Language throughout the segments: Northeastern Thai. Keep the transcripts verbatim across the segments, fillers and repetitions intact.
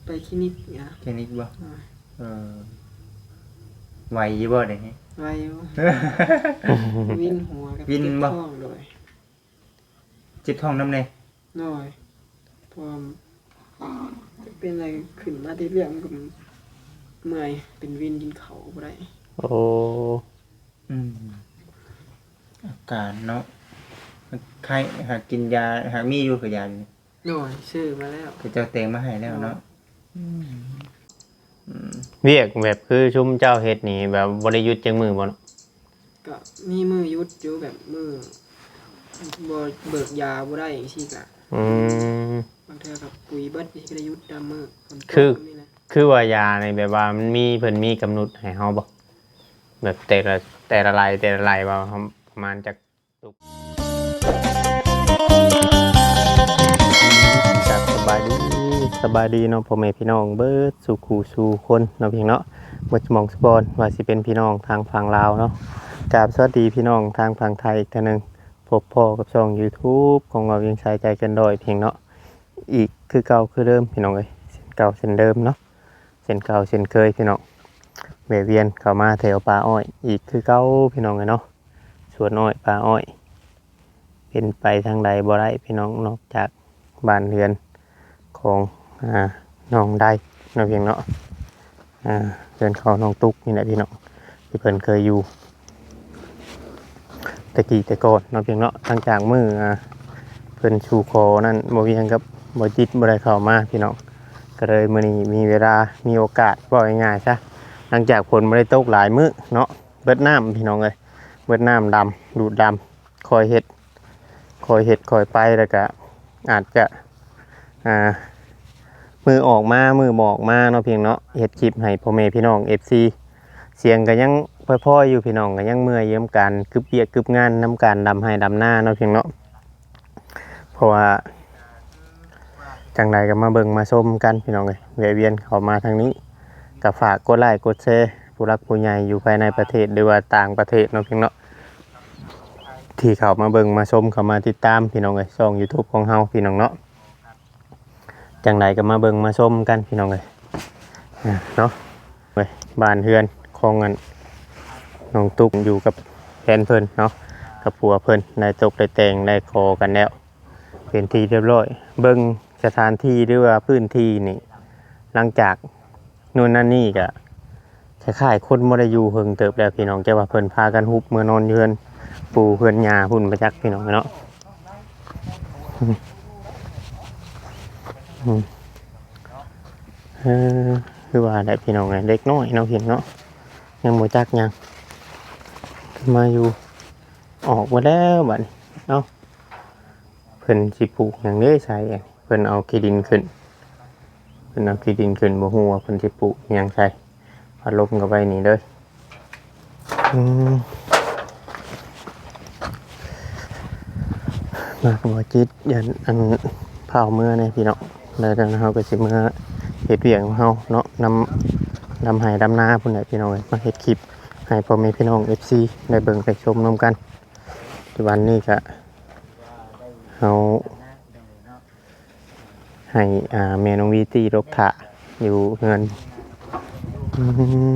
ไปคลินิกนะ คลินิกบ่ อ่า เออ ไหวอยู่บ่เดี๋ยวนี้ ไหวอยู่ วินหัวกับ วินบ่ เจ็บท้องโดย เจ็บท้องนำแน่ โดย เพราะว่าเป็นอะไรขึ้นมาแต่เรื่องมันก็เมื่อย เป็นวินกินข้าวบ่ได้ โอ้ อืม อาการเนาะ ไข้ หากกินยา หากมีอยู่กับยาอยู่ โดย ซื้อมาแล้ว เขาเจ้าแต่งมาให้แล้วเนาะ อืม อืม เวียกแบบคือชุมเจ้าเฮ็ดนี่แบบบ่ได้หยุดจักมื้อบ่เนาะ ก็มีมื้อหยุดอยู่แบบมื้อบ่เบิกยาบ่ได้จังซี้ก็ อืม บางเทื่อก็ปุ๋ยเบิดจังซี้ก็ได้หยุดนำมื้อ ฝนตก คือ แบบนี้นะ คือว่ายานี่แบบว่ามันมี เพิ่นมีกำหนดให้เฮาบ่ แบบแต่ละ แต่ละไร่ แต่ละไร่ว่าประมาณจัก ครับ สบายดี สบายดีเนาะ พ่อแม่พี่น้องเบิดสู่คู่สู่คนเนาะพี่น้องเนาะ เบิดหม่องสุบอน ว่าสิเป็นพี่น้องทางฝั่งลาวเนาะ กราบสวัสดีพี่น้องทางฝั่งไทยอีกเทื่อหนึ่ง พบพ้อกับช่อง YouTube ของเว้าเวียงชายใจเกินร้อยพี่น้องเนาะ อีกคือเก่าคือเดิมพี่น้องเอ้ย เส้นเก่าเส้นเดิมเนาะ เส้นเก่าเส้นเคยพี่น้อง แวะเวียนเข้ามาแถวป่าอ้อยอีกคือเก่าพี่น้องเอ้ยเนาะ สวนอ้อยป่าอ้อย เป็นไปทางใดบ่ได้พี่น้อง นอกจากบ้านเรือนของ อ่า น้องได้เนาะพี่น้องเนาะ อ่า เรือนของน้องตุ๊กนี่แหละพี่น้อง ที่เพิ่นเคยอยู่แต่กี้แต่ก่อนเนาะพี่น้องเนาะ หลังจากมื้อ อ่า เพิ่นสู่ขอนั่น บ่เวียงกับบ่จิตบ่ได้เข้ามาพี่น้อง ก็เลยมื้อนี้มีเวลา มีโอกาส เว้าง่ายๆซะ หลังจากฝนบ่ได้ตกหลายมื้อเนาะ เบิดน้ำพี่น้องเอ้ย เบิดน้ำดำ ดูดดำ ค่อยเฮ็ด ค่อยเฮ็ดค่อยไป แล้วก็อาจจะ อ่า มื้อออกมา มื้อบ่ออกมาเนาะพี่น้องเนาะ เฮ็ดคลิปให้พ่อแม่พี่น้อง เอฟซี เสียงก็ยังพลอยๆอยู่พี่น้อง ก็ยังเมื่อยอยู่นำการกึบเวียกกึบงานนำการดำไร่ดำนาเนาะพี่น้องเนาะ เพราะว่าจั่งใดก็มาเบิ่งมาชมกันพี่น้องเอ้ย แวะเวียนเข้ามาทางนี้ ก็ฝากกดไลค์กดแชร์ ผู้หลักผู้ใหญ่อยู่ภายในประเทศหรือว่าต่างประเทศเนาะพี่น้องเนาะ ที่เข้ามาเบิ่งมาชม เข้ามาติดตามพี่น้องเอ้ย ช่อง YouTube ของเฮาพี่น้องเนาะ จั่งใดก็มาเบิ่งมาชมกันพี่น้องเอ้ย อ่ะ เนาะ เว้ย บ้านเฮือนของอันน้องตุ๊กอยู่กับแฟนเพิ่นเนาะ กับผัวเพิ่นได้ตกได้แต่งได้ขอกันแล้ว เป็นที่เรียบร้อย เบิ่งสถานที่หรือว่าพื้นที่นี่ หลังจากนู่นนั่นนี่ก็คล้ายๆคนบ่ได้อยู่เฮิงเติบแล้วพี่น้อง แต่ว่าเพิ่นพากันฮุบเมือนอนอยู่เฮือนปู่เฮือนย่าพุ้นบ่จักพี่น้องเนาะ อืม เออ คือว่าแหละพี่น้องเอ้ย เด็กน้อยเนาะพี่เนาะ ยังบ่จักหยัง มาอยู่ ออกมาแล้วบัดนี้ เอ้า เพิ่นสิปลูกหยังเด้ ใส่อันนี้ เพิ่นเอาขี้ดินขึ้น เพิ่นเอาขี้ดินขึ้น บ่ฮู้ว่าเพิ่นสิปลูกหยังใส่ พัดลมก็ไว้นี่เด้อ อืม มากับบ่จิต ย่านอัน พาเมือแหน่พี่น้อง แล้วจั่งเฮาก็สิเมือเฮ็ดเวียกของเฮาเนาะ นำ ดำไร่ดำนาพุ้นแหละพี่น้องเอ้ย มาเฮ็ดคลิปให้พ่อแม่พี่น้อง เอฟซี ได้เบิ่งได้ชมนำกัน ปัจจุบันนี้ก็เฮา ให้ อ่า แม่น้องวีตี้รกถ่าอยู่เฮือน อืม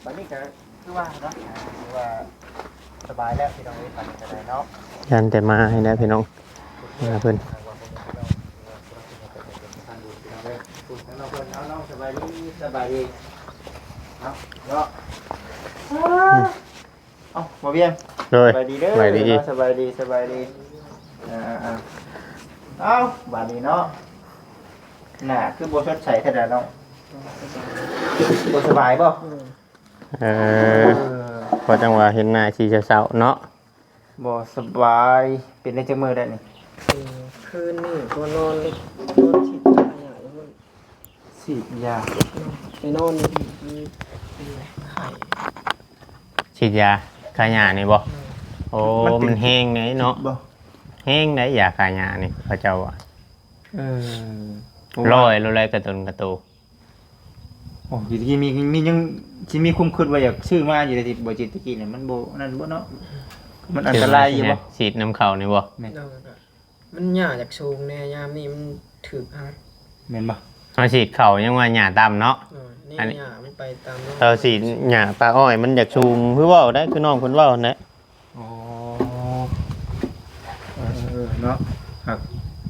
ตอนนี้ก็คือว่าเนาะ คือว่าสบายแล้วพี่น้องเอ้ย ตอนนี้ก็ได้เนาะ ย่านแต่มาให้แล้วพี่น้อง มาเพิ่น เอาน้องสบายดี สบายดี เอาเนาะ เอ้า บ่เวียง โดย สบายดีเด้อ สบายดี เนาะ สบายดี สบายดี อ่าๆๆ เอ้า บาดนี้เนาะ หน้าคือบ่สดใสเท่าใดเนาะ บ่สบายบ่ อืม เออ เออ เพราะจังว่าเห็นหน้าสีเศร้าๆเนาะ บ่สบาย เป็นได้จักมื้อแล้วนี่ เออ คืนนี้ก็นอน นอนฉีดยาอยู่ ฉีดยา ไปนอนอยู่ที่ ที่ ที่ไข้ ฉีดยาฆ่าหญ้านี่บ่ อืม โอ้ มันเป็น มันแฮงไดเนาะ บ่ แฮงไดยาฆ่าหญ้านี่ เขาเจ้าว่า เออ ร้อยโลดแล้วกะตนกะโต โอ้ อยู่ตะกี้มี มียัง สิมีความคิดว่าอยากซื้อมาอยู่เลย บ่จิตตะกี้เนี่ย มันบ่ นั่นบ่เนาะ มันอันตรายอยู่บ่ ซื้อมาสิแนว ฉีดนำเข้านี่บ่ แม่น โดย มันหญ้าอยากสูงแน่ ยามนี้มันถืกหัก แม่นบ่ เฮาฉีดเข้ายังว่าหญ้าต่ำเนาะ หน่อยนี่ อันนี้ หญ้ามันไปตาม เฮาฉีดหญ้าป่าอ้อยมันอยากสูงคือเว้าได้คือน้องเพิ่นเว้านั่นแหละ อ๋อเออเนาะครับ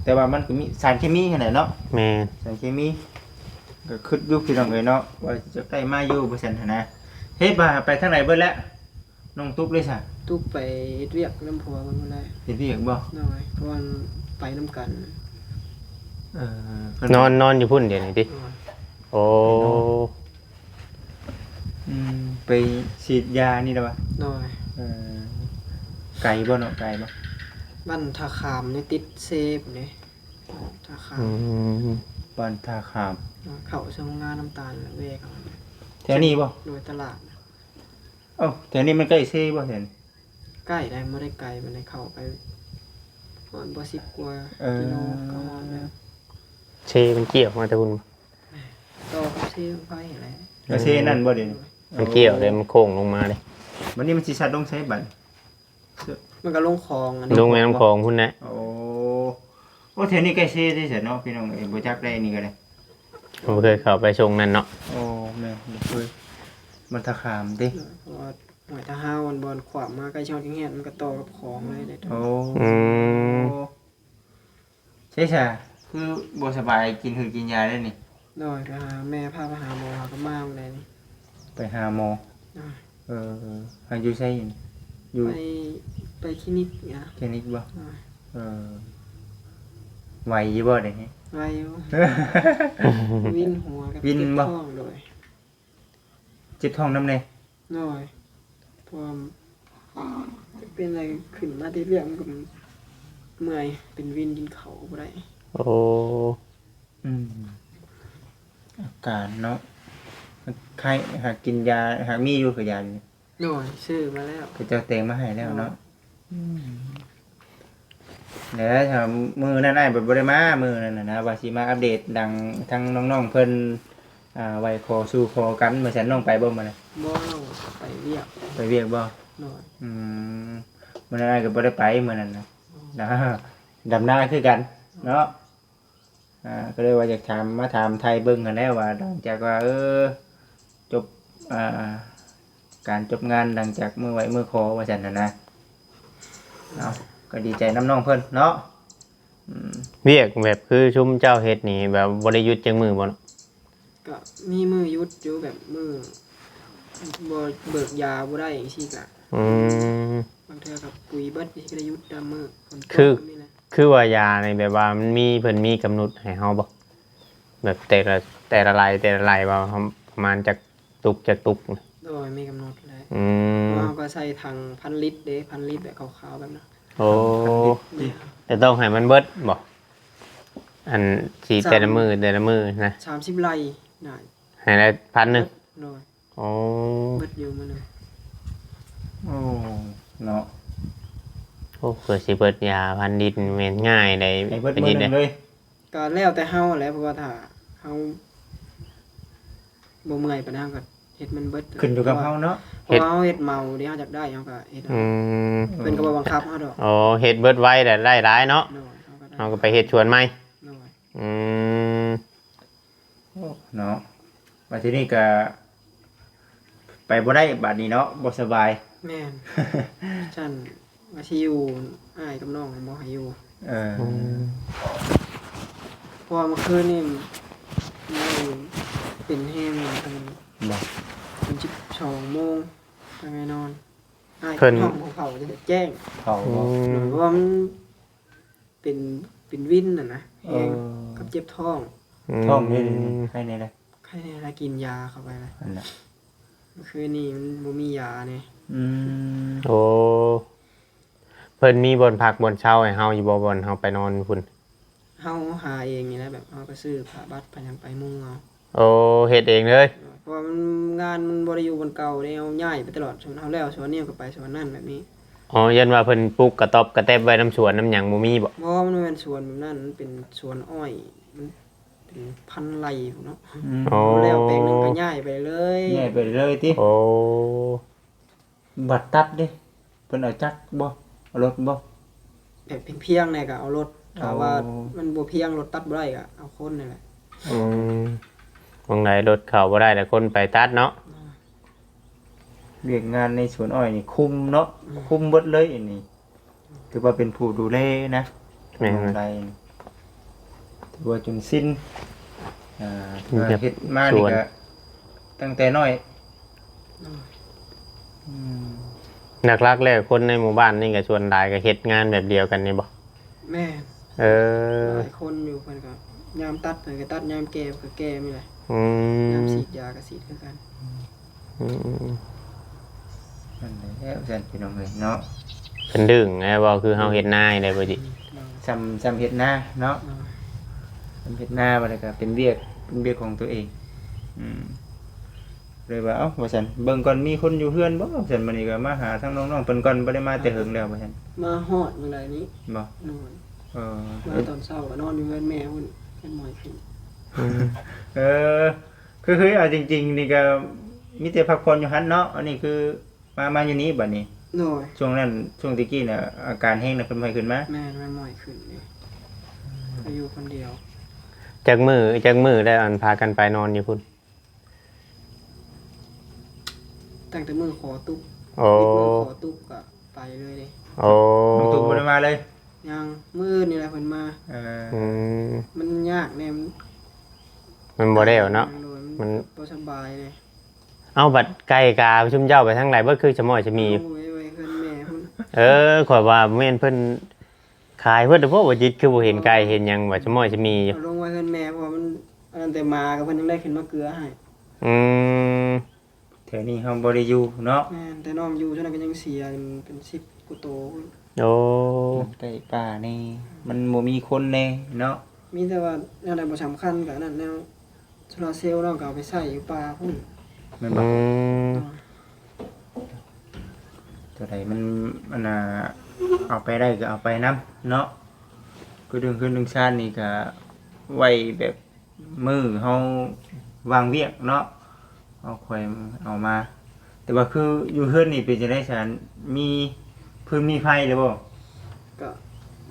แต่ว่ามันก็มีสารเคมีหั่นแหละเนาะ แม่น สารเคมีก็คิดอยู่พี่น้องเอ้ยเนาะว่าจะได้มาอยู่บ่ซั่นหั่นนะเฮ้ยบ่าไปทางไหนเบิดแล้วน้องตุ๊กเลยซะ ตุ๊กไปเฮ็ดเวียกนำผัวมันบ่ได้ เฮ็ดเวียกบ่ หน่อยเพราะมันไปนำกัน เออเพิ่น นอนนอนอยู่พุ่นเดี๋ยวนี้ติ หน่อย โอ้ อืมไปฉีดยานี่แล้ววะ หน่อย เออไกลบ่เนาะไกลบ่ บ้านท่าขามนี่ติดเซพุ้นเด้ท่าขาม อืม บ้านท่าขาม เข้าโรงงานน้ำตาลแล้วแวะเข้า แถวนี้บ่ โดยตลาด เอ้าแถวนี้มันใกล้เซบ่แถวนี้ ใกล้ได้บ่ได้ไกลปานใดเข้าไปฮอดบ่สิบกว่า เออ กิโลก็ฮอดแล้ว เซมันเกี่ยวมาแต่พุ่น ต่อกับเซไฟแหละ แล้วเซนั่นบ่เดี๋ยวนี้ มันเกี่ยวเลยมันโค้งลงมาเลย วันนี้มันสิสัดลงใช้บัตร มันก็ลงคลองอัน ลงแม่น้ำคลองพุ่นนะ โอ้โอ้แถวนี้ใกล้เซที่สุดเนาะพี่น้องเอ้ยบ่จักได้นี่ก็ได้ ผมเคยเข้าไปช่วงนั้นเนาะ โอ้แม่นบ่เคยมันท่าขามติ เพราะว่าหอยตาห้าวมันบอลขวามมาใกล้ช่องจังเฮียนมันก็ต่อกับคลองเลยเด้ โอ้ อืม ใช่ซะคือบ่สบายกินหืดกินยาได้นี่ โดยไปหาแม่พาไปหาหมอหาก็มาบ่ได้นี่ ไปหาหมอ โดย เออหาอยู่ไสอยู่นี่อยู่ ไปไปคลินิกนะ คลินิกบ่ โดย เออไหวอยู่บ่เดี๋ยวนี้ ไวอยู่วินหัวกับ วินบ่ เจ็บท้องโดย เจ็บท้องนำแน่ โดยเพราะว่าเป็นอะไรขึ้นมาที่เรื่องมันก็เมื่อยเป็นวินกินเขาบ่ได้ โอ้ อืมอาการเนาะไข้หากกินยาหากมีอยู่กับยานี่ โดยซื้อมาแล้ว เขาเจ้าแต่งมาให้แล้วเนาะอืมแล้วถ้ามื้อนั้นอ้ายบ่ได้มามื้อนั้นน่ะนะว่าสิมาอัปเดตดังทั้งน้องๆเพิ่นอ่าไหว้ขอสู่ขอกันมื้อซั่นน้องไปบ่มื้อนั้น บ่น้องไปเวียก ไปเวียกบ่ โดย อืมมื้อนั้นอ้ายก็บ่ได้ไปมื้อนั้นนะนะดำนาคือกันเนาะ อ่าก็เลยว่าอยากถามมาถามไทยเบิ่งหั้นแหละว่าหลังจากว่าเออจบอ่าการจบงานหลังจากมื้อไหว้มื้อขอว่าซั่นหั้นนะเนาะก็ดีใจนำน้องเพิ่นเนาะอืม เวียกแบบคือชุมเจ้าเฮ็ดนี่แบบบ่ได้หยุดจักมื้อบ่เนาะ ก็มีมื้อหยุดอยู่แบบมื้อบ่เบิกยาบ่ได้จังซี่ก็ อืม บางเทื่อก็ปุ๋ยเบิดจังซี่ก็ได้หยุดตามมื้อฝนตก คือ นี่แหละ คือว่ายาในแบบว่ามันมีเพิ่นมีกำหนดให้เฮาบ่แบบแต่ละแต่ละไลน์แต่ละไลน์ว่าประมาณจักตุกจักตุก โดยมีกำหนดแล้ว อืม เราก็ใส่ถังพันลิตรเด้พันลิตรแบบขาวๆแบบนั้น โอ้แต่ต้องให้มันเบิดบ่อันสิแต่ละมื้อแต่ละมื้อนะ สามสิบไร่น่ะ ให้ได้พันหนึ่ง โดย โอ้ เบิดอยู่มื้อหนึง โอ้เนาะ โอ้เพื่อสิเบิดยาพันลิตรแม่นง่ายได้ ให้เบิด พัน มื้อ ลิตร หนึ นะ งเลย ก็แล้วแต่เฮาแหละเพราะว่าถ้าเฮาบ่เมื่อยปานนั้นก็เฮ็ดมันเบิด ขึ้นอยู่กับเฮาเนาะ เพราะว่าเฮาเฮ็ดเมาเด้เฮาอยากได้เฮาก็เฮ็ดเอา อืม เพิ่นก็บ่บังคับเฮาดอก อ๋อเฮ็ดเบิดไว้แต่ได้หลายเนาะ โดยเฮาก็ได้ เฮาก็ไปเฮ็ดสวนใหม่ โดย อืม โอ้เนาะมาที่นี่ก็ไปบ่ได้บัดนี้เนาะบ่สบาย แม่น ซั่นว่าสิอยู่อ้ายกับน้องบ่ให้อยู่ เออ อืม เพราะว่าเมื่อคืนนี่มันเป็นแฮงเลย บ่ เป็นสิบสองโมงไปไม่นอนอ้าย เพิ่น ห้องของเขาจะแจ้ง เขา อื บ่ ม เพราะว่ามันเป็นเป็นวินน่ะนะแฮง เออ กับเจ็บท้อง ท้องนี่ไข้แน่เลย ไข้เนี่ยนะกินยาเข้าไปเลย นั่นน่ะ เมื่อคืนนี้มันบ่มียาเนี่ย อืม โอ้เพิ่นมีบ่อนพักบ่อนเช่าให้เฮาอยู่บ่บ่อนเฮาไปนอนพุ่น เฮาหาเองนี่แหละแบบเฮาก็ซื้อผ้าบัดผ้าหยังไปมุงเอา โอ้เฮ็ดเองเลย เพราะว่ามันงานมันบ่ได้อยู่บนเก่าเด้เฮาย้ายไปตลอดสวนเฮาแล้วสวนนี้ก็ไปสวนนั่นแบบนี้ อ๋อยันว่าเพิ่นปลูกกระต๊อบกระแต๊บไว้นำสวนนำหยังบ่มีบ่ บ่มันเป็นสวนแบบนั้นมันเป็นสวนอ้อยมันเป็นพันไร่พุ้นเนาะ อืม อ๋อ แล้วแปลงหนึงก็ย้ายไปเลย ง่ายไปเลยติ โอ้ บัดตัดเด้เพิ่นเอาจักรบ่เอารถบ่ แบบเพียงๆเนี่ยก็เอารถไถ ถ้าว่า โอ้ มันบ่เพียง รถตัดบ่ได้ก็เอาคนนี่แหละ อืม หม่องใดรถเข้าบ่ได้ แล้วคนไปตัดเนาะ อ่า เวียกงานในสวนอ้อยนี่คุมเนาะ อืม คุมเบิดเลยอันนี้ ถือว่าเป็นผู้ดูแลนะ แม่น น้องไดนี่ ถือว่าจนสิ้น อ่า เฮ็ด เฮ็ดมานี่ สวน ก็ตั้งแต่น้อย อ่า อืม หลักๆแล้วคนในหมู่บ้านนี่ก็ส่วนหลายก็เฮ็ดงานแบบเดียวกันนี่บ่ แม่น เออ หลายคนอยู่ เพิ่นก็ยามตัดเพิ่นก็ตัด ยามแก่เพิ่นก็แก่นี่แหละ อืม ยามฉีดยาก็ฉีดคือกัน อืม นั่นแหละ ซั่นพี่น้องเอ้ยเนาะ เพิ่นดึงไง เว้าคือเฮาเฮ็ดนาได้บ่จิ เนาะ ซ้ำ ซ้ำเฮ็ดนาเนาะ เนาะ ซ้ำเฮ็ดนาบัดนี้ก็เป็นเวียก เป็นเวียกของตัวเอง อืม เลยว่า เอ้า ว่าซั่น เบิ่งก่อนมีคนอยู่เฮือนบ่ ว่าซั่น มื้อนี้ก็มาหาทางน้องๆเพิ่นก่อน บ่ได้มาแต่เฮิงแล้ว ว่าซั่น มาฮอดมื้อใดนี้ บ่ โน่น เออ มาตอนเช้าก็นอนอยู่เฮือนแม่พุ่น เป็นหมอยขึ้น อืม เออ คือ คือเอาจริงๆนี่ก็มีแต่พักผ่อนอยู่หั่นเนาะ อันนี้คือมา มาอยู่นี่บัดนี้ โน่น ช่วงนั้น ช่วงตะกี้น่ะ อาการแฮงน่ะเพิ่นบ่ให้ขึ้นมา แม่น มันหมอยขึ้นนี่ ก็อยู่คนเดียว จักมื้อ จักมื้อได้อันพากันไปนอนอยู่พุ้น ตั้งแต่มื้อขอตุ๊ก โอ้ มื้อขอตุ๊กก็ไปเลยเด้ โอ้ น้องตุ๊กบ่ได้มาเลย ยัง มื้อนี่แหละเพิ่นมา เออ อืม มันยากแน่ มัน มันบ่แล้วเนาะ โดย มัน บ่สบายเลย เอ้า บัดไก่กาชุมเจ้าไปทางใดเบิด คือชะม้อยชะมีอยู่ เอาไว้ ไว้เฮือนแม่พุ่น เออ ข่อยว่าแม่นเพิ่นขายเบิดบ่ บ่จิต คือบ่เห็นไก่เห็นหยังว่าชะม้อยชะมีอยู่ เอาลงไว้เฮือนแม่ เพราะว่ามัน อันนั้นแต่มาก็เพิ่นยังได้ขึ้นมาเกลือให้ อืม แถวนี้เฮาบ่ได้อยู่เนาะ แม่น แต่น้องอยู่เท่านั้นก็ยังเสียเป็น เป็นสิบกว่าโต โอ้ มันใกล้ป่านี่ มันบ่มีคนแน่เนาะ มีแต่ว่าแนวใดบ่สำคัญก็อันนั้น แนวโซลาร์เซลล์น้องก็เอาไปใช้อยู่ป่าพุ่น แม่นบ่ อืม อ่า ตัวใดมัน มันน่ะ เอาไปได้ก็เอาไปนำเนาะ คือเรื่องเฮือนเรื่องซานนี่ก็ไว้แบบมื้อเฮาว่างเวียกเนาะ เอาค่อยเอามา แต่ว่าคืออยู่เฮือนนี่เป็นจั่งใด๋ซะ มีฟืนมีไฟแล้วบ่ ก็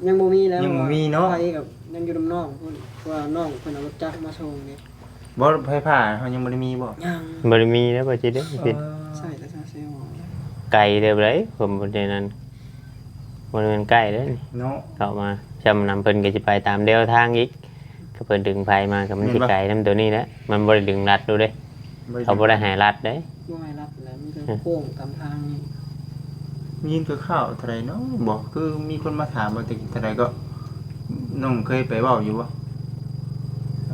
ยังบ่มีแล้ว ยังบ่มีเนาะ ไฟกับยังอยู่นำน้องพุ่น เพราะว่าน้องเพิ่นเอารถจักรมาส่งนี่ บ่ ไฟฟ้าเฮายังบ่ได้มีบ่ ยัง บ่ได้มีแล้ว บ่จิตเด้อ เออ ใช้แต่โซลาร์เซลล์ ไกลเด้อ บ่ได้ ผมบ่ได้นั่น บ่ได้แม่นใกล้เด้อนี่ เนาะ เข้ามา ช่ำนำเพิ่นก็สิไปตามแนวทางอีก ก็เพิ่นดึงไฟมาก็มันสิ แม่นบ่ ไกลนำตัวนี้แหละ มันบ่ได้ดึงลัดดูเด้ บ่ได้ เขาบ่ได้ให้ลัดเด้ บ่ให้ลัดแล้ว มันก็ อืม โค้งตามทางนี่ มียินข่าวๆเท่าใด๋เนาะ บ่ คือมีคนมาถามว่าแต่กี้เท่าใด๋ก็ น้องเคยไปเว้าอยู่บ่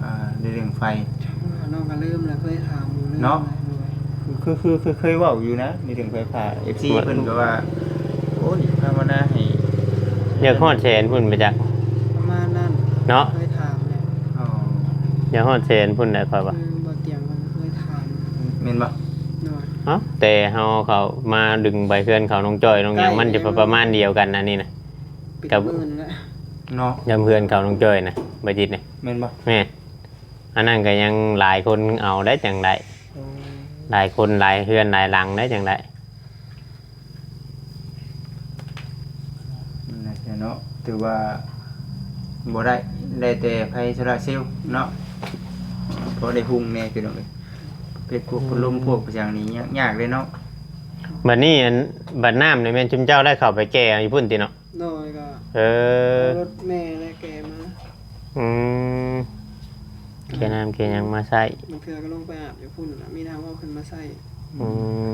อ่า ในเรื่องไฟ น้องก็ลืมแล้ว เคยถามอยู่ ลืม เนาะ แล้ว โดย คือ คือ คือ คือเคยเว้าอยู่นะ ในเรื่องไฟฟ้า เอฟซี ว่า เพิ่นก็ว่า โอ้ย ภาวนาให้ อยากฮอดแสนพุ่นไปจัก ประมาณนั้น เนาะ เคยถามแหละ อ๋อ อยากฮอดแสนพุ่นแหละ ข้อยว่า คือบ่เตียงเพิ่นเคยถาม แม่นบ่ โดย เอ้า แต่เฮาเข้ามาดึงไปเฮือนเขาน้องจ้อยน้องหยัง ใกล้ มันจะประมาณเดียวกันอันนี้นะ เป็น กับ หมื่นแล้ว เนาะ ยามเฮือนเขาน้องจ้อยนะ บ่จิตนี่ แม่นบ่ แม่น อันนั้นก็ยังหลายคนเอาได้จั่งใด๋ อืม หลายคนหลายเฮือนหลายหลังได้จั่งใด๋ นั่นแหละเนาะ ถือว่าบ่ได้ ได้แต่ไฟโซลาร์เซลล์เนาะ พอได้หุงแหน่พี่น้องเอ้ย เป็นพวกพัดลม อืม พวกไปจั่งนี้ยาก ยากเลยเนาะ บัดนี้อัน บัดน้ำนี่แม่นชุมเจ้าได้เข้าไปแก่อยู่พุ้นติเนาะ โดยก็ เออ เอารถแม่และแกมา อืม แก่น้ำแก่หยังมาใช้ บางเทื่อก็ลงไปอาบอยู่พุ้นน่ะ มีทางเอาขึ้นมาใช้ อื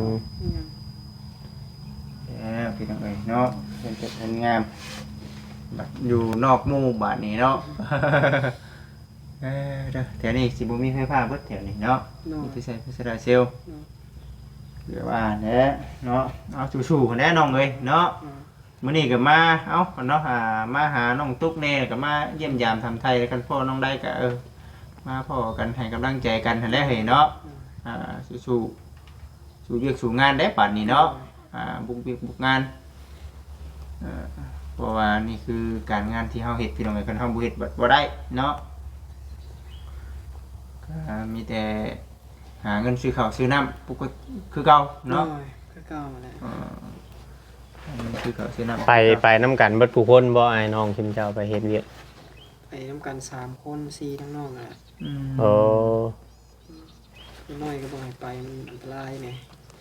ม อิหยัง แล้วพี่น้องเอ้ยเนาะ เป็นเจ็ดเป็นงาม บัดอยู่นอกหมู่บาดนี้เนาะ เออ เด้อ แถวนี้สิบ่มีไฟฟ้าเบิดแถวนี้เนาะ เนาะ มีแต่ใช้ไฟโซลาร์เซลล์ เนาะ เดี๋ยวว่าแหละเนาะ เอาสู้ๆกันแหละน้องเอ้ยเนาะ อ่า มื้อนี้ก็มา เอ้า เนาะ อ่า มาหาน้องตุ๊กแหน่ ก็มาเยี่ยมยามถามไถ่กัน พ้อน้องไดก็ เออ มาพ้อกันให้กำลังใจกันหั้นแหละเฮ้ยเนาะ อืม อ่า สู้ๆ สู้เวียกสู้งานเด้บัดนี้เนาะ อ่า บุกเวียกบุกงาน เอ่อ เพราะว่านี่คือการงานที่เฮาเฮ็ดพี่น้องเอ้ย คันเฮาบ่เฮ็ดบัดบ่ได้เนาะ ก็มีแต่หาเงินซื้อข้าวซื้อน้ำปกติคือเก่าเนาะ โดย คือเก่าแหละ เอ่อ หาเงินซื้อข้าวซื้อน้ำ ไป คือเก่า ไปนำกันเบิดผู้คนบ่ อ้ายน้องชุมเจ้าไปเฮ็ดเวียก ไปนำกันสามคน สี่ ทั้งน้องนั่นแหละ อืม โอ้ เด็กน้อยก็บ่ให้ไป มันอันตรายแหน่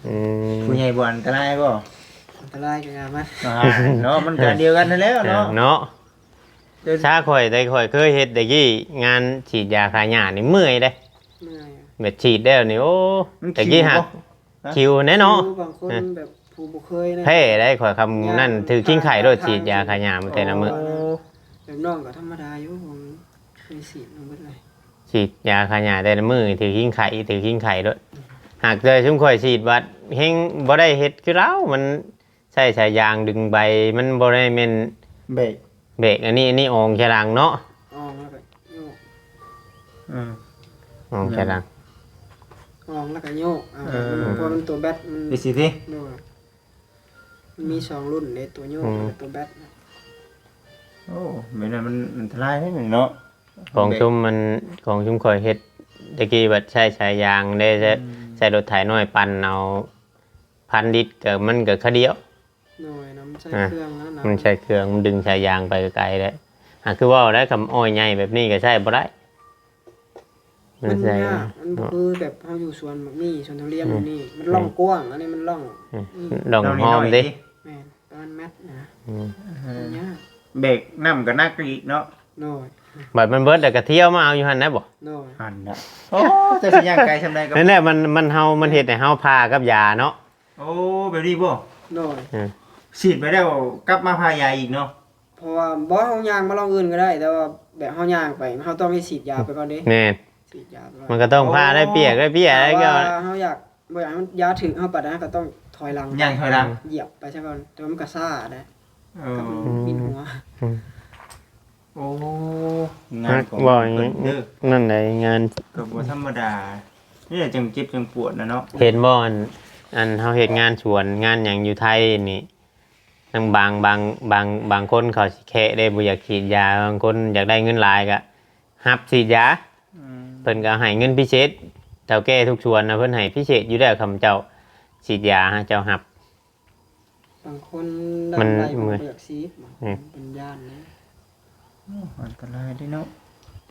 อืม ผู้ใหญ่บ่อันตรายบ่ อันตรายก็อย่ามา อ่าเนาะ มันก็อันเดียวกันนั่นแหล้วเนาะ เนาะ เดี๋ยว ถ้าข่อยได้ข่อยเคยเฮ็ดตะกี้งานฉีดยาฆ่าหญ้านี่เมื่อยเด้ เมื่อยอะ แบบฉีดแล้วนี่โอ้ มัน ตะกี้หัก คิวบ่ คิวแน่เนาะ คือบางคนแบบผู้บ่เคยนะ แพ้ได้ข่อยคำนั่นถือคิงไข่โลดฉีดยาฆ่าหญ้ามาแต่ละมื้อ โอ้ แบบน้องก็ธรรมดาอยู่ ผมเคยฉีดมาเบิดเลย ฉีดยาฆ่าหญ้าแต่ละมื้อถือคิงไข่ถือคิงไข่โลดหากแต่ซุมข่อยฉีดบัดเฮงบ่ได้เฮ็ดคือลาวมันใช้สายยางดึงใบมันบ่ได้แม่น เบรก เบรกอันนี้อันนี้อองแค่หลังเนาะ อองแล้วก็โยก อืม อองแค่หลัง อองแล้วก็โยกเอา เออ เพราะมันตัวแบตมัน ไปสิที โยกมันมีสองรุ่นเลยตัวโยก อืม กับตัวแบตนะ โอ้ไม่นั้นมันอันตรายได้เนาะ ของซุมมันของซุมข่อยเฮ็ดตะกี้บัดใช้สายยางได้ใช้ อืม ใช้รถไถน้อยปั่นเอาพันลิตรก็มันก็คาเดียว โดยน้ำใช้ อ่ะ เครื่องนั่นนะ มันใช้เครื่องมันดึงสายยางไปไกลๆได้หากคือว่าได้คำอ้อยใหญ่แบบนี้ก็ใช้บ่ได้ มัน ใช้ ยากมันบ่คือแบบเฮาอยู่สวนหมากมีสวนทุเรียน อืม นี่มันร่องกว้างอันนี้มันร่อง อืม อืม ลองหอมดิ แม่นประมาณแมตรนะ อืม เออ มันยาก เบรกน้ำก็หนักอีกเนาะ โดย บัดมันเบิดแล้วก็เที่ยวมาเอาอยู่หั่นนะบ่ โดย หันละโอ้จะสิย่างไกลซำใดก็ นั่นแหละมันมันเฮามันเฮ็ดให้เฮาพากับยาเนาะ โอ้แบบนี้บ่ โดย อืม ฉีดไปแล้วกลับมาพายาอีกเนาะ เพราะว่าบ่เฮาย่างมาลองอื่นก็ได้ แต่ว่าแบบเฮาย่างไปเฮาต้องได้ฉีดยาไปก่อนเด้ แม่น ฉีดยาไปก่อน มันก็ต้องพาได้เปียกได้เปียก ถ้า แล้วก็ ว่าเฮาอยากบ่อยากให้มันยาถึงเฮาปานใดเฮาก็ต้องถอยหลัง ย่างถอยหลัง เหยียบไปซะก่อนแต่มันก็ซ่านะ เออ ก็มันบินหัว อืม โอ้งานของ ว่า เพิ่นเด้อ นั่นแหละงาน ก็บ่ธรรมดานี่แหละจังเจ็บจังปวดนะเนาะ เห็นบ่อันอันเฮาเฮ็ดงานสวนงานหยังอยู่ไทยนี่ทั้งบางบางบางบางคนเขาสิแคะได้บ่อยากฉีดยาบางคนอยากได้เงินหลายก็รับฉีดยา อืม เพิ่นก็ให้เงินพิเศษเฒ่าแก่ทุกสวนนะเพิ่นให้พิเศษอยู่แล้วคำเจ้าฉีดยาฮะเจ้ารับ บางคนได้ มัน ได้ เหมือน บ่อยากฉีด อืม เป็นย่านนะ โอ้อันตรายเด้เนาะ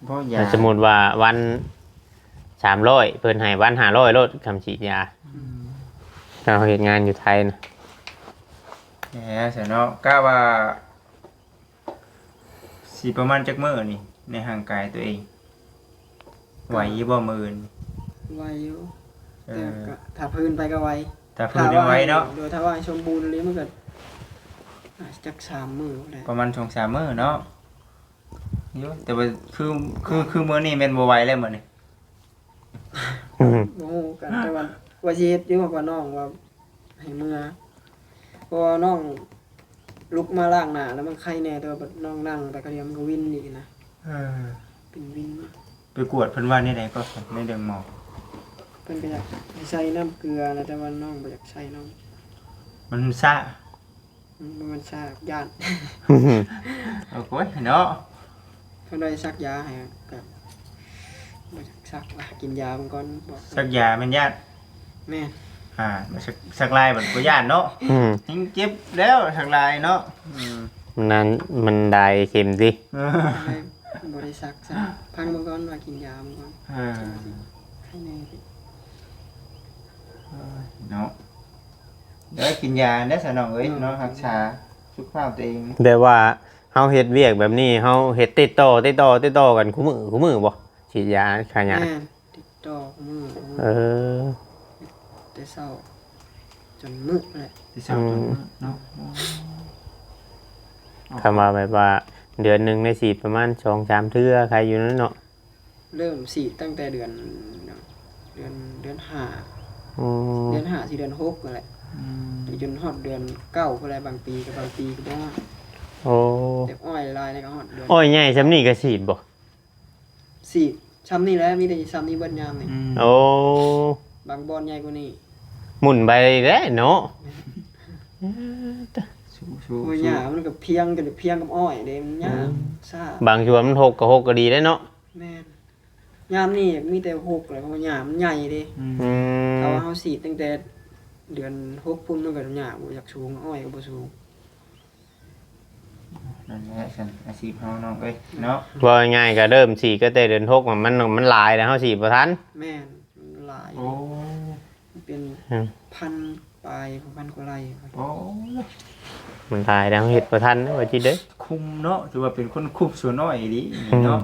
เพราะยา สมมุติว่าวันสามร้อยเพิ่นให้วันห้าร้อยโลดคำฉีดยา อืม เราเฮ็ดงานอยู่ไทยนะ แหมซะเนาะกะว่าสิประมาณจักมื้อนี่ในร่างกายตัวเอง ไหวอยู่บ่มื้ออื่น ไหวอยู่ เอ แต่ อ ก็ถ้าพื้นไปก็ไหว ถ้าพื้นยังไหวเนาะ โดยถ้าว่าสมบูรณ์เลยมันก็อาจจะจักสามมื้อได้ ประมาณสองสามมื้อเนาะอยู่แต่ว่าคือคือคือมื้อนี้แม่นบ่ไหวแล้วมื้อนี้ อืม บ่ฮู้กันแต่ว่าว่าสิเฮ็ดอยู่กับน้องว่าให้เมือเพราะว่าน้องลุกมาล้างหน้าแล้วมันไข้แน่แต่ว่าน้องนั่งไปคนเดียวมันก็วินอีกนะ เออ เป็นวิน ไปกวดเพิ่นว่าแนวใดก็ในเรื่องหมอ เพิ่นก็อยากให้ใส่น้ำเกลือนะแต่ว่าน้องบ่อยากใส่น้อง มันซ่า มันมันซ่าย่าน โอ้ยเนาะ เพิ่นได้ซักยาให้ก็บ่อยากซักว่ากินยามันก่อนบอก ซักยาแม่นย่าน แม่น อ่าซักซักลายบัดบ่ย่านเนาะ อืม ยังเจ็บแล้วซักลายเนาะอืม มันนั้นมันได้เข็มสิ เออ เลยบ่ได้ซักซะพังมันก่อนว่ากินยามันก่อน เออ ไข้แน่สิ เนาะเดี๋ยวกินยาได้สนองเอ้ยเนาะรักษาสุขภาพตัวเอง แบบว่าเฮาเฮ็ดเวียกแบบนี้เฮาเฮ็ดติดต่อติดต่อติดต่อกันคู่มื้อคู่มื้อบ่ฉีดยาฆ่าหญ้า แม่นติดต่อมื้อ เออ แต่เช้าจนมื้อแหละ ที่สาวจนเนาะ คำว่าแบบว่าเดือนหนึ่งได้ฉีดประมาณสองสามเทื่อใครอยู่นั่นเนาะ เริ่มฉีดตั้งแต่เดือนเดือนเดือนห้า อืม เดือนห้าสิเดือนหกนั่นแหละ อืม ไปจนฮอดเดือนเก้าพุ้นแหละบางปีก็บางปีก็บ่ฮอด โอ้ แต่อ้อยหลายนี่ก็ฮอดเดือน อ้อยใหญ่ส่ำนี้ก็ฉีดบ่ ฉีดส่ำนี้แหละมีแต่ส่ำนี้เบิดยามนี่ อืม โอ้ บางบ่อนใหญ่กว่านี้ หมุนไปแล้วเนาะ สู้สู้ โอ้ยหญ้ามันก็เพียงกันเพียงกับอ้อยเด้มันหญ้า อืม ซ่า บางส่วนมันหกก็หกก็ดีแล้วเนาะ แม่นยามนี้มีแต่หกเลยเพราะว่าหญ้ามันใหญ่เด้ อืม อืม ถ้าว่าเฮาฉีดตั้งแต่เดือนหกพุ้นมันก็หญ้าบ่อยากสูงอ้อยก็บ่สูง นั่นแหละซั่น อาชีพเฮาน้องเอ้ยเนาะ เว้าง่ายๆ ก็เริ่มฉีดก็แต่เดือนหกอะ มัน มันหลายแล้ว เฮาฉีดบ่ทัน แม่น มันหลาย โอ้ มันเป็น อืม พันปลาย พันกว่าไร่ โอ้ มันหลายแล้ว เฮ็ดบ่ทัน ว่าจิเด้อ คุมเนาะ ถือว่าเป็นคนคุมสวนอ้อยอีหลี อืม เนาะ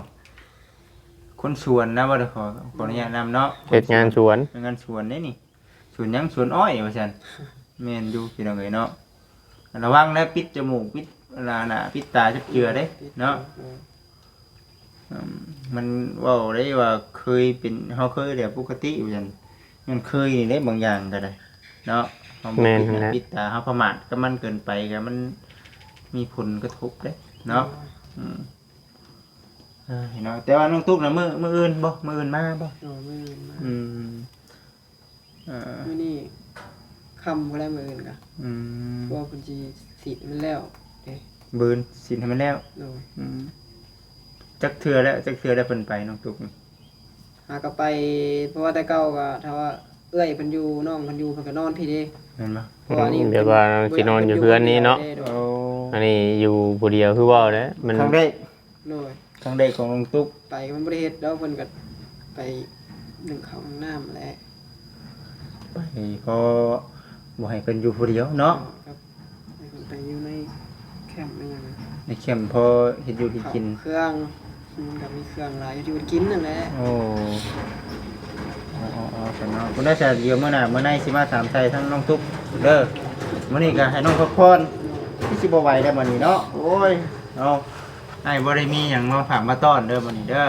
คนสวนนะ บ่ได้ขอ ขออนุญาตนำเนาะ เฮ็ดงานสวน เฮ็ดงานสวนเด้นี่ สวนหยัง สวนอ้อยว่าซั่น แม่นอยู่พี่น้องเอ้ยเนาะ ระวังนะ ปิดจมูก ปิดหน้า หน้า ปิดตาจักเทื่อเด้เนาะ อืม มันเว้าได้ว่าเคยเป็น เฮาเคยแล้วปกติว่าซั่น มันเคยนี่เด้บางอย่างก็ได้เนาะ เฮาบ่ แม่น ปิดหน้า นั่นแหละ ปิดตา เฮาประมาทกับมันเกินไปก็มันมีผลกระทบเด้เนาะ อืม เออ เนาะ แต่ว่าน้องตุ๊กน่ะ มื้อ มื้ออื่นบ่ มื้ออื่นมาบ่ โอ้ มื้ออื่นมา อืม เออ มื้อนี้ค่ำพุ้นแหละ มื้ออื่นก็ อืม เพราะว่าเพิ่นสิสิมันแล้วเด้ มื้ออื่นสิให้มันแล้ว โดย อืม จักเทื่อแล้ว จักเทื่อแล้วเพิ่นไป น้องตุ๊กนี่ หาก็ไป เพราะว่าแต่เก่าก็ถ้าว่าเอื้อยเพิ่นอยู่ น้องเพิ่นอยู่ เพิ่นก็นอนพี้เด้ แม่นบ่ เพราะว่าอันนี้ อืม เดี๋ยวก็สินอนอยู่เฮือนนี้เนาะ เพิ่นอยู่คนเดียวเด้ โดย โอ้ อันนี้อยู่ผู้เดียวคือเว้าแหละ มัน ครั้งแรก โดย ครั้งแรกของน้องตุ๊ก ไปมันบ่ได้เฮ็ดดอก เพิ่นก็ไปนึ่งข้าวนึ่งน้ำแหละ ไปเพราะบ่ให้เพิ่นอยู่ผู้เดียวเนาะ ครับ ให้เพิ่นไปอยู่ในแคมป์นั่นน่ะ ในแคมป์พอเฮ็ดอยู่เฮ็ดกิน ข้าวเครื่อง มันก็มีเครื่องหลายอยู่ที่เพิ่นกินนั่นแหละ โอ้ อ๋อ อ๋อ อ๋อ ซั่นเนาะ เพิ่นได้ซะ เดี๋ยวมื้อหน้ามื้อในสิมาถามไถ่ทั้งน้องตุ๊กเด้อ มื้อนี้ก็ให้น้องพักผ่อน คือสิบ่ไหวแล้วมื้อนี้เนาะ โอ้ย เนาะ อ้ายบ่ได้มีหยังมาฝากมาต้อนเด้อมื้อนี้เด้อ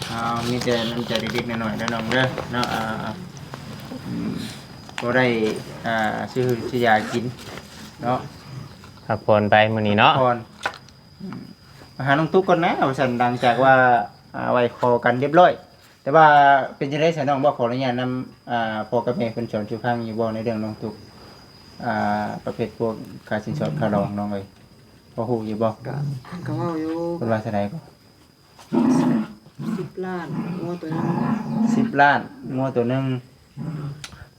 เอา มีแต่น้ำใจเล็กๆน้อยๆเด้อน้องเด้อ เนาะ อ่า อืม บ่ได้ อ่า ซื้อ ซื้อยากินเนาะ พักผ่อนไปมื้อนี้เนาะ พักผ่อน อืม มาหาน้องตุ๊กก่อนนะ ว่าซั่น หลังจากว่า อ่า ไหว้ขอกันเรียบร้อย แต่ว่าเป็นจั่งใด๋ซะน้อง บ่ขออนุญาตนำ อ่า พ่อกับแม่เพิ่นสอนสู่ฟังอยู่บ่ในเรื่องน้องตุ๊ก อ่า ประเภทพวกค่าสินสอดค่าดองน้องเอ้ย พอฮู้อยู่บ่ ก็ ก็เว้าอยู่ เพิ่นว่าเท่าใด๋ก็ สิบล้าน งัวตัวหนึ่ง สิบล้าน งัวตัวหนึ่ง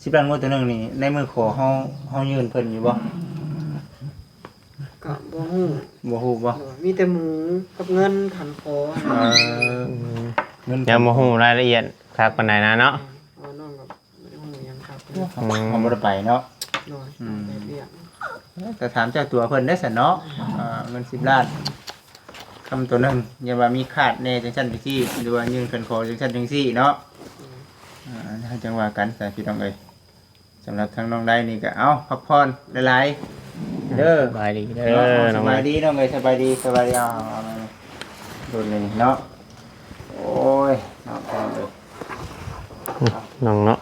สิบล้าน งัวตัวหนึ่งนี่ ในมื้อขอเฮา เฮายื่นเพิ่นอยู่บ่ ก็บ่ฮู้ บ่ฮู้บ่ โดย มีแต่หมูกับเงินคันขอ เออ อืม เงิน ยังบ่ฮู้รายละเอียดคักปานใด๋นะเนาะ ว่าน้องก็บ่ได้ฮู้หยังคัก อืม เฮาบ่ได้ไปเนาะ โดย อืม ไปเวียก แต่ถามเจ้าตัวเพิ่นได้ซั่นเนาะ อ่า เงินสิบล้าน คำตัวหนึ่ง อย่าว่ามีขาดแน่จั่งซั่นจั่งซี้ หรือว่ายื่นคันขอจั่งซั่นจั่งซี้เนาะ อืม อ่า จั่งว่ากันซะพี่น้องเอ้ย สำหรับทางน้องไดนี่ก็ เอ้า พักผ่อนหลายๆ เด้อ สบายดีเด้อ เนาะ น้องได สบายดีน้องเอ้ย สบายดี สบายดี เอา เอา เอา เอา โดนเลยเนาะ โอ้ย เนาะ พี่น้องเอ้ย น้องเนาะ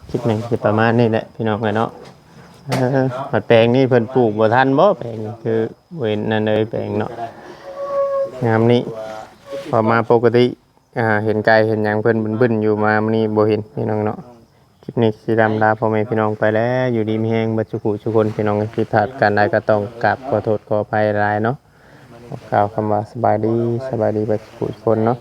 คลิปนี้สิประมาณนี้แหละพี่น้องเอ้ยเนาะ เออ บัดแปลงนี่เพิ่นปลูกบ่ทันบ่ แปลงนี่คือเว้นนั่นเลยแปลงเนาะ งามนี่ พอมาปกติ อ่า เห็นไก่เห็นหยังเพิ่นบึ้นๆอยู่ มามื้อนี้บ่เห็นพี่น้องเนาะ คลิปนี้สิลำลาพ่อแม่พี่น้องไปแล้ว อยู่ดีมีแฮงเบิดสุขุสุคนพี่น้อง ผิดพลาดการใดก็ต้องกราบขอโทษขออภัยหลายเนาะ กล่าวคำว่าสบายดี สบายดีเบิดสุขุสุคนเนาะ